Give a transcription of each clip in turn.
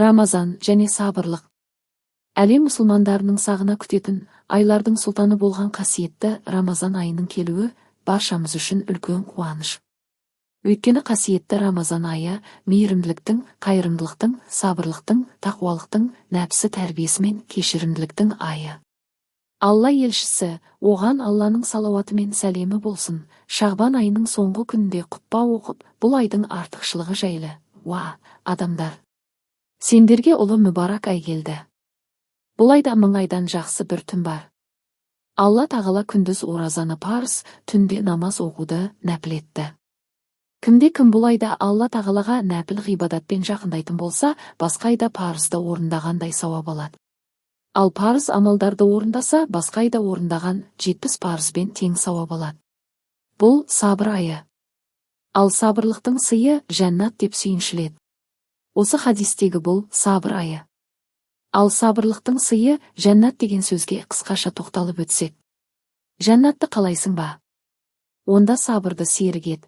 Рамазан және сабырлық. Әлем мұсылмандарының сағына күтетін, айлардың сұлтаны болған қасиетті Рамазан айының келуі баршамыз үшін үлкен қуаныш. Өйткені қасиетті Рамазан айы мейірімділіктің, қайырымдылықтың, сабырлықтың, тақуалықтың, нәпсі тәрбиесі мен кешірімділіктің айы. Алла елшісі, оған Алланың салауаты мен сәлемі болсын, Шағбан айының соңғы күнінде құтпа оқып, бұл айдың артықшылығы жайлы: «Уа, адамдар! Сендерге ұлы мүбарак ай келді. Бұл айда мың айдан жақсы бір түн бар. Алла тағала күндіз оразаны парыз, түнде намаз оқуды нәпіл етті. Кімде кім бұл айда Алла тағалаға нәпіл ғибадатпен жақындайтын болса, басқа айда парызды орындағандай сауап алады. Ал парыз амалдарды орындаса, басқа айда орындаған 70 парызбен тең сауап алады. Бұл сабыр айы. Ал сабырлықтың сыйы жәннат», – деп сүйіншіледі. Осы хадистегі «бұл сабыр айы, ал сабырлықтың сыйы жәннат» деген сөзге қысқаша тоқталып өтсек. Жәннатты қалайсың ба? Онда сабырды серік ет.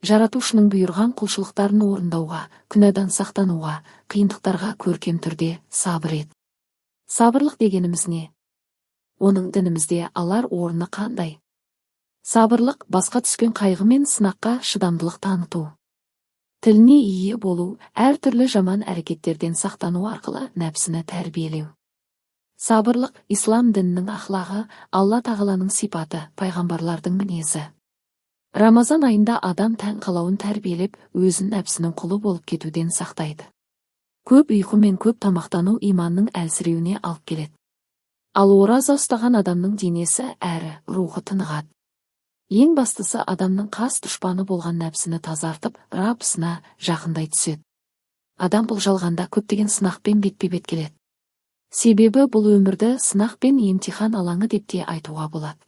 Жаратушының бұйырған құлшылықтарын орындауға, күнәдан сақтануға, қиындықтарға көркем түрде сабыр ет. Сабырлық дегеніміз не? Оның дінімізде алар орны қандай? Сабырлық – басқа түскен қайғы мен сынаққа шыдамдылық таныту. Тіліне ие болу, әртүрлі жаман әрекеттерден сақтану арқылы нәпсіні тәрбиелеу. Сабырлық – ислам дінінің ахлағы, Алла тағаланың сипаты, пайғамбарлардың мінезі. Рамазан айында адам тән қалауын тәрбиелеп, өзін нәпсінің құлы болып кетуден сақтайды. Көп ұйқы мен көп тамақтану иманның әлсіреуіне алып келеді. Ал ораза ұстаған адамның денесі әрі рухы тынығады. Ең бастысы, адамның қас дұшпаны болған нәпсіні тазартып, Раббысына жақындай түседі. Адам бұл жалғанда көптеген сынақпен бетпе-бет келеді. Себебі бұл өмірді сынақ пен емтихан алаңы деп те айтуға болады.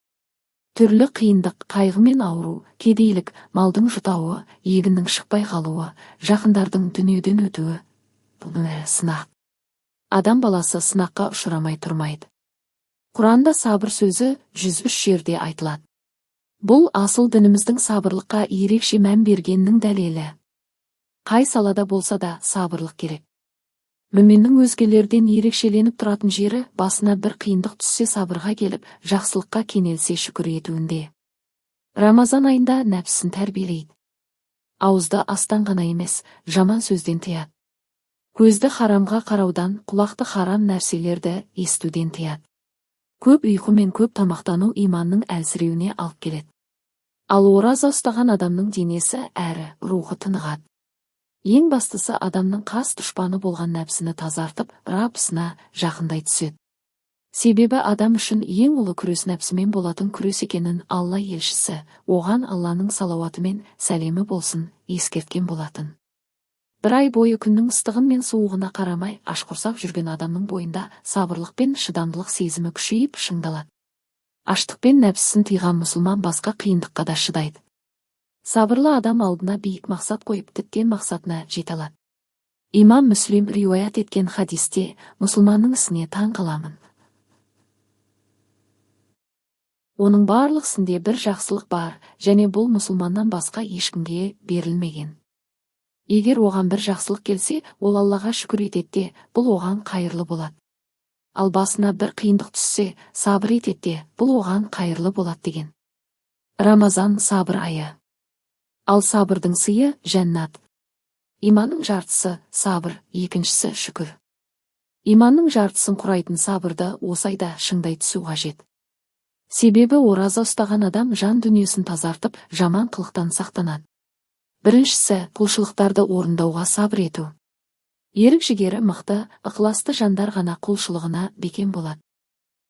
Түрлі қиындық, қайғы мен ауру, кедейлік, малдың жұтауы, егіннің шықпай қалуы, жақындардың дүниеден өтуі – бұл сынақ. Адам баласы сынаққа ұшырамай тұрмайды. Құранда сабыр сөзі 103 жерде айтылады. Бұл асыл дініміздің сабырлыққа ерекше мән бергенінің дәлелі. Қай салада болса да сабырлық керек. Мүминнің өзгелерден ерекшеленіп тұратын жері – басына бір қиындық түссе, сабырға келіп, жақсылыққа кенелсе, шүкір етуінде. Рамазан айында нәпсісін тәрбиелейді. Ауызды астан ғана емес, жаман сөзден тыяды. Көзді харамға қараудан, құлақты харам нәрселерді естуден тыяды. Көп ұйқы мен көп тамақтану иманның әлсіреуіне алып келеді. Ал ораза ұстаған адамның денесі әрі рухы тынығады. Ең бастысы, адамның қас дұшпаны болған нәпсіні тазартып, Раббысына жақындай түседі. Себебі адам үшін ең ұлы күрес нәпсімен болатын күрес екенін Алла елшісі, оған Алланың салауаты мен сәлемі болсын, ескерткен болатын. Бір ай бойы күннің ыстығы мен суығына қарамай ашқұрсақ жүрген адамның бойында сабырлық пен шыдамдылық сезімі күшейіп, шыңдалады. Аштықпен нәпсісін тыйған мұсылман басқа қиындыққа да шыдайды. Сабырлы адам алдына биік мақсат қойып, діттеген мақсатына жете алады. Имам Мүслим риуаят еткен хадисте: «Мұсылманның ісіне таң қаламын. Оның барлық ісінде бір жақсылық бар және бұл мұсылманнан басқа ешкімге берілмеген. Егер оған бір жақсылық келсе, ол Аллаға шүкір етеді де, бұл оған қайырлы болады. Ал басына бір қиындық түссе, сабыр етеді де, бұл оған қайырлы болады», – деген. Рамазан – сабыр айы. Ал сабырдың сыйы – жәннат. Иманның жартысы – сабыр, екіншісі – шүкір. Иманның жартысын құрайтын сабырды осы айда шыңдай түсу қажет. Себебі ораза ұстаған адам жан дүниесін тазартып, жаман қылықтан сақтанады. Біріншісі – құлшылықтарды орындауға сабыр ету. Ерік жігері мықты, ықыласты жандар ғана құлшылығына бекем болады.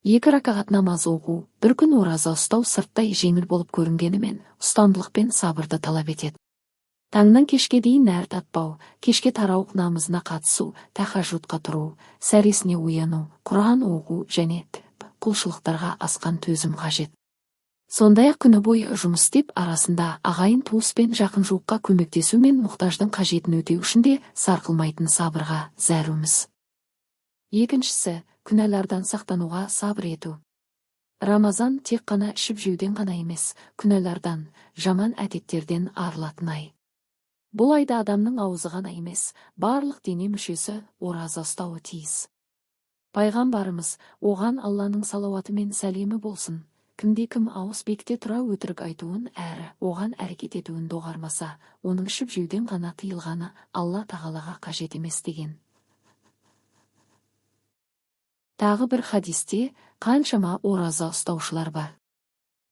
Екі ракағат намаз оқу, бір күн ораза ұстау сырттай жеңіл болып көрінгенімен, ұстамдылық пен сабырды талап етеді. Таңнан кешке дейін нәр татпау, кешке тарауых намазына қатысу, тахажжудқа тұру, сәресіне ояну, Құран оқу және құлшылықтарға асқан төзім қажет. Сондай-ақ күні бойы жұмыс істеп, арасында ағайын туыс пен жақын жуыққа көмектесу мен мұқтаждың қажетін өтеу үшін де сарқылмайтын сабырға зәруміз. Екіншісі – күнәлардан сақтануға сабыр ету. Рамазан тек қана ішіп жеуден ғана емес, күнәлардан, жаман әдеттерден арылатын ай. Бұл айда адамның аузы ғана емес, барлық дене мүшесі ораза ұстауы тиіс. Пайғамбарымыз, оған Алланың салауаты мен сәлемі болсын, кімде-кім ауыз бекіте тұра өтірік айтуын әрі оған әрекет етуін доғармаса, оның ішіп жеуден ғана тыйылғаны Алла тағалаға қажет емес деген. Тағы бір хадисте қаншама ораза ұстаушылар бар.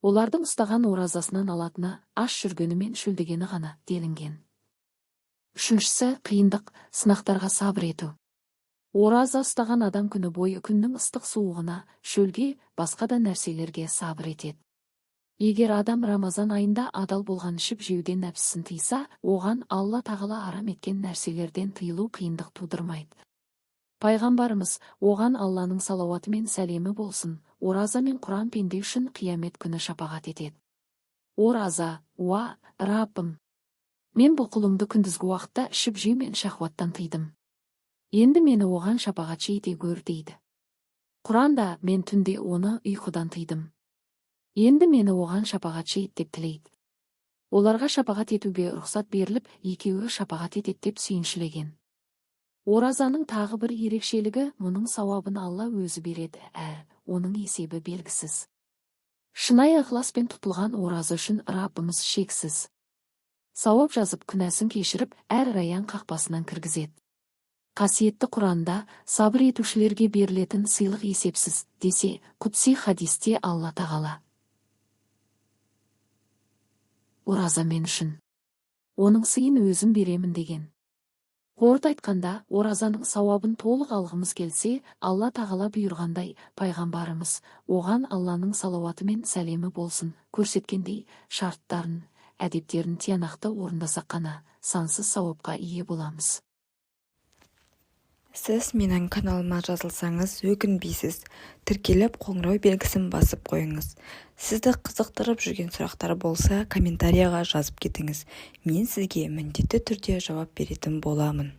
Олардың ұстаған оразасынан алатыны аш жүргені мен шөлдегені ғана делінген. Үшіншісі, қиындық, сынақтарға сабыр ету. Ораза ұстаған адам күні бойы күннің ыстық суығына, шөлге, басқа да нәрселерге сабыр етеді. Егер адам Рамазан айында адал болған ішіп жеуден нәпсісін тыйса, оған Алла тағала арам еткен нәрселерден тыйылу қиындық тудырмайды. Пайғамбарымыз, оған Алланың салауаты мен сәлемі болсын, ораза мен Құран пенде үшін қиямет күні шапағат етеді. Ораза, уа, Раббым! Мен бұл құлыңды күндізгі уақытта ішіп жеу мен шахуаттан тыйдым. Енді мені оған шапағатшы ете гөр дейді. Құранда мен түнде оны ұйқыдан тыйдым. Енді мені оған шапағатшы ет деп тілейді. Оларға шапағат етуге рұқсат беріліп, екеуі шапағат етеді деп сүйіншілеген. Оразаның тағы бір ерекшелігі, мұның сауабын Алла өзі береді, әрі оның есебі белгісіз. Шынайы ықыласпен тұтылған ораза үшін Раббымыз шексіз сауап жазып, күнәсін кешіріп, әр Раян қақпасынан кіргізеді. Қасиетті Құранда сабыр етушілерге берілетін сыйлық есепсіз десе, құдси хадисте Алла тағала: «Ораза мен үшін. Оның сыйын өзім беремін» деген. Қорыта айтқанда, оразаның сауабын толық алғымыз келсе, Алла тағала бұйырғандай, пайғамбарымыз, оған Алланың салауаты мен сәлемі болсын, көрсеткендей шарттарын, әдептерін тиянақты орындасақ қана сансыз сауапқа ие боламыз. Сіз менің каналыма жазылсаңыз, өкінбейсіз. Тіркеліп, қоңырау белгісін басып қойыңыз. Сізді қызықтырып жүрген сұрақтар болса, комментарияға жазып кетіңіз. Мен сізге міндетті түрде жауап беретін боламын.